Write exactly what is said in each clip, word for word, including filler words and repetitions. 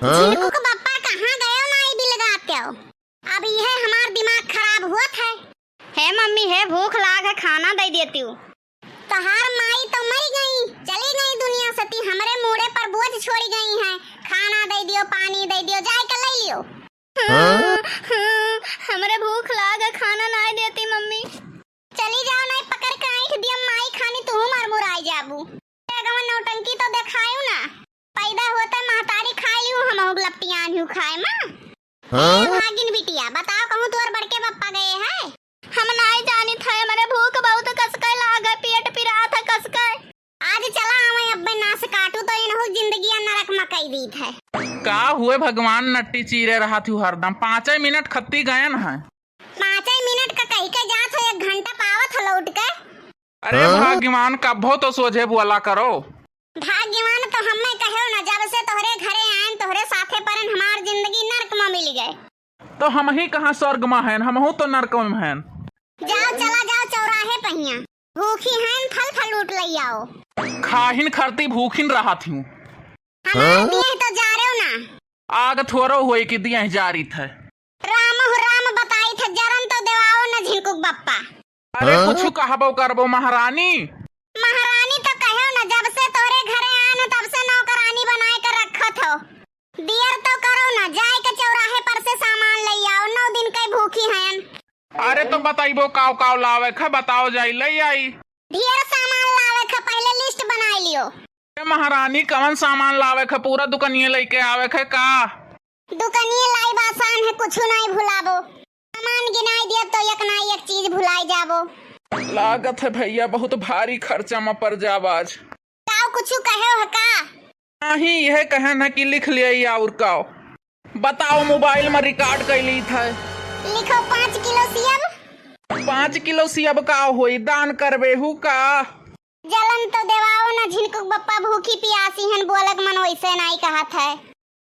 झिनकुक बप्पा कहाँ गयो ना ई बिलगात्यो। अब इहे हमार दिमाग खराब होत है। हे मम्मी, हे भूख लाग है, खाना दइ देतिउ। तोहार माई तो मरी गई, चली गई दुनिया से, ती हमरे मूड़े पर बोझ छोड़ी गई है। खाना दइ दियो, पानी दइ दियो, जाए के लइ लियो। हाँ, हाँ, हमरे भूख लाग है, खाना नाई देती मम्मी। चली जाओ, नाई पकड़ के ऐंठ दियम माई खानी, तुहू मरमुराई जाबू। ए गवन नौटंकी तो देखायू ना, पैदा होते महतारी खाई लियू, हमहू लपटियान हूँ खाए माँ। हाँ? ए भागिन बिटिया, बताओ कहूँ तोर बड़के बप्पा गए है? हम नाई जानित है, हमरे भूख बहुत कसके लागे, पेट पिरात है कसके। आज चला आवे अब्बे नास काटू तो इनहू जिंदगिया नरक में कई दीत है। का हुए भगवान, नट्टी चीरे रहत हूँ हरदम, पाँचे मिनट खत्ती गयन है। पाँचे मिनट का कही के जात हो, एक घंटा पावत हो लौट के। अरे हाँ? भाग्यवान, कब्बो तो सोझे बोला करो। भाग्यवान तो हमें कहो ना, जब से तोहरे घरे आयन, तोहरे साथे परन, हमार जिंदगी नरक में मिल गए। तो हमही कहाँ स्वर्ग में हन, हमहू तो नरक में हन। जाओ, चला जाओ चौराहे पहिया, भूखी हन, फल फल लूट लइ आओ। खाहिन खरती भूखिन रहत हूँ। हमार हाँ? दिए तो जा रहे हो ना। आग थोरो होई कि दिए जारी थे। राम हो राम बताई थे, जरन तो देवाओ न झिनकुक बप्पा। अरे हाँ? कुछ कहबो करबो महारानी। महारानी तो कहो न, जब से तोरे घरे आए न तब से नौकरानी बनाए कर रखत हो। दियर तो करो न, जाए के चौराहे पर से सामान ले आओ, नौ दिन के भूखी हयन। अरे तो बताइबो काव काव लावे ख, बताओ जाई ले आई। ढेर सामान लावे ख, पहले लिस्ट बनाई लियो। ए महारानी, कवन सामान लावे ख? पूरा दुकनिये लेके आवे ख का? दुकनिये लाई बासान है, कुछ नहीं भुलाबो। सामान गिनाई दियब तो एक ना एक चीज भुलाई जाबो। लागत है भैया बहुत भारी खर्चा में पड़ जाब आज। काव कुछ कहे हो का? नहीं, यह कहन है कि लिख लिया और काव। बताओ, मोबाइल में रिकॉर्ड कर ली था। लिखो पाँच किलो सियब। पाँच किलो सियब का होई, दान करबे हु का? जलन तो देवाओ ना, झिनकुक बप्पा भूखी पियासी हन, बोलक मन वैसे नाई कहत है।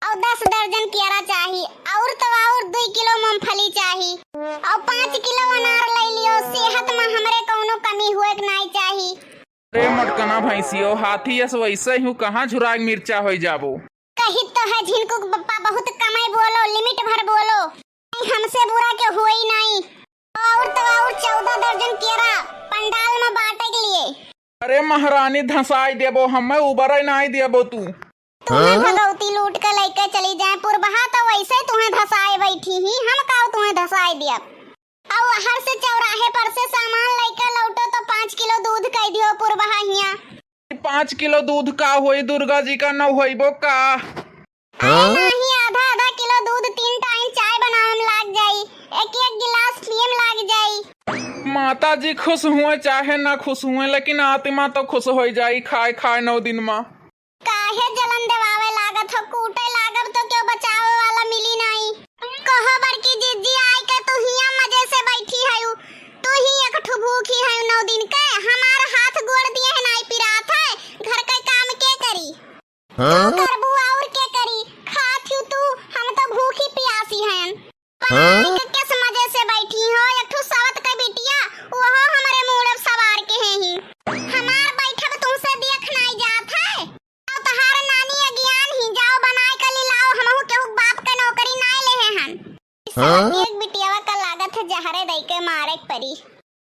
और दस दर्जन केरा चाही, और तो और दुई किलो मूंगफली चाही, और पाँच किलो अनार ले लियो। सेहत में हमरे कौनो कमी हुए के नाई चाही। अरे मटकना भैंसियो, हाथी यस वैसे हूँ, कहाँ झुराग मिर्चा होई जाबो। कही तो है झिनकुक बप्पा बहुत कमाई बोलो, लिमिट भर बोलो, नहीं हमसे बुरा के होई नाई। और तो और चौदह दर्जन केरा पंडाल में बांटे के लिए। अरे महारानी, धसाई देबो हमें, उबरे नाई देबो तू। तुम्हें हाँ? भगवती लूट के लेके चली जाए पुरबहा, तो वैसे तुम्हें धसाए बैठी ही, हम काव तुम्हें धसाए दिया। और हर से चौराहे पर से सामान लेके लौटो तो पाँच किलो दूध कह दियो पुरबहा हिया। पाँच किलो दूध का होई, दुर्गा जी का नौ होइबो का? हाँ? नहीं, आधा आधा किलो दूध तीन टाइम चाय बनावे में लाग जाई, एक एक गिलास पिए में लाग जाई। माता जी खुश हुए चाहे ना खुश हुए, लेकिन आत्मा तो खुश हो जाई खाए खाए नौ दिन में। काहे जलन देवावे लागत हो, कूटे लागब तो क्यों बचावे वाला मिली नहीं। कहो बड़की जिज्जी, आई के तू हिया मजे से बैठी हयू, तू ही एक ठो भूखी हयू नौ दिन के, हमार हाथ गोड़ दिए है नाई पिरात है, घर के काम के करी? हाँ? करबू और के करी, खात हूँ तू, हम तो भूखी पियासी हैं। हाँ? परानी के केस मजे से बैठी हो, एक ठो सवत के बिटिया, वहो हमरे मूड़ब सवार के है ही। हमार बैठब तुमसे देख नाई जात है। और तहार नानी अज्ञान ही, जाओ बनाए के ले लाओ, हमहू केहू बाप के नौकरी नाई लेहे हन। हाँ? एक बिटियावा का लागत है जहरे दई के मारे के परी।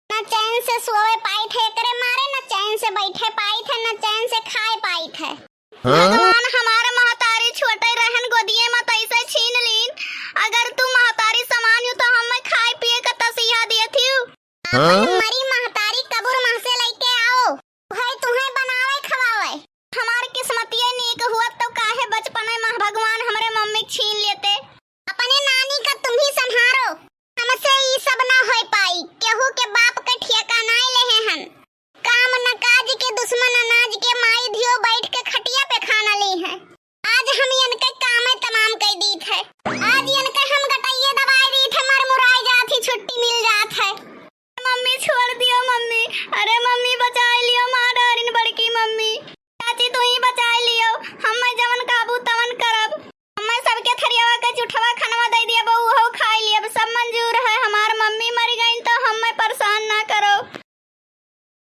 न चैन से सोवे पाइत है एकरे मारे, न चैन से बैठे पाइत है, न चैन से खाए पाइत है। हाँ? भगवान हमार महतारी छोटे रहन गोदिए में तैसे छीन लीन। अगर तू महतारी समान हूँ तो हमें खाए पिए का तसीहा दिए थी। हाँ? अपन मरी महतारी कबूर मह से लेके आओ, भाई तुम्हें बनावे खवावे। हमार किस्मतिये नीक हुअत तो काहे बचपने में भगवान हमरे मम्मी के छीन लेते। अपने नानी का तुम ही संभारो, हमसे ई सब ना होई पाई। केहू के बाप के ठेका नाई लेहे हन। काम न काज के दुश्मन अनाज के, माई धियो बैठ के खटिया पे खाना ली है। आज हम इनके कामे तमाम कई दीत है। आज इनके हम गटइये दबाई दीत है, मर मुराई जात ही, छुट्टी मिल जात है। मम्मी छोड़ दियो मम्मी, अरे मम्मी बचाई लियो, मार डारिन बड़की मम्मी। चाची तू ही बचाई लियो, हम मैं जवन कहबू तवन करब। हम मैं सबके थरियावा के जुठवा